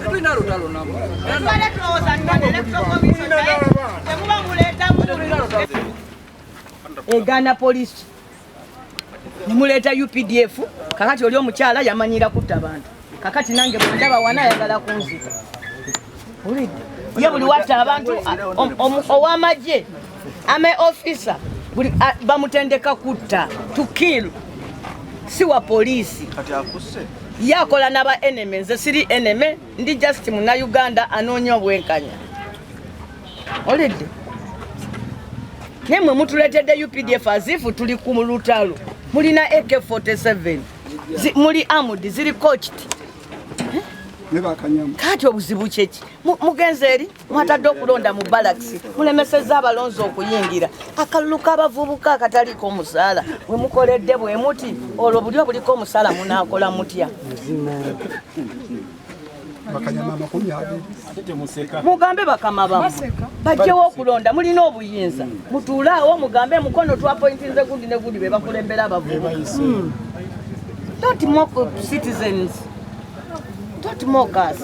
Tulina lutalo nabo. Tubadde tulowooza nti Electoral Commission, naye temuba muleeta mundu. Egaana poliisi nemuleeta UPDF. Kakati oli omukyala yamanyira kutta abantu. Kakati nange bwendaba wana ayagala kunzita. Owulidde? Ye buli watta abantu ow'amagye, army officer, buli bamutendeka kutta, to kill, si wa poliisi. Kati akusse. Ye akola n'aba enemy. Nze siri enemy, ndi just Munnayuganda anoonya obwenkanya. Olidde? Naye mwe mutuleetedde UPDF as if tuli ku lutalo. Mulina AK47, muli armed, ziri coached. Ne bakanyama. Kati obuzibu kyeki? Mugenze eri mwatadde okulonda mu barracks, mulemesezza abalonzi okuyingira. Akalulu k'abavubuka akataliiko omusaala we mukoledde bwe muti, olwo buli obuliko omusaala munaakola mutya? Bakanyama 20. Mugambe bakama bammwe bajjewo okulonda. Mulina obuyinza, mutuule awo mugambe mukono twapointinze gundi ne gundi be bakulembera abavubuka. Don't mock citizens, don't mock us.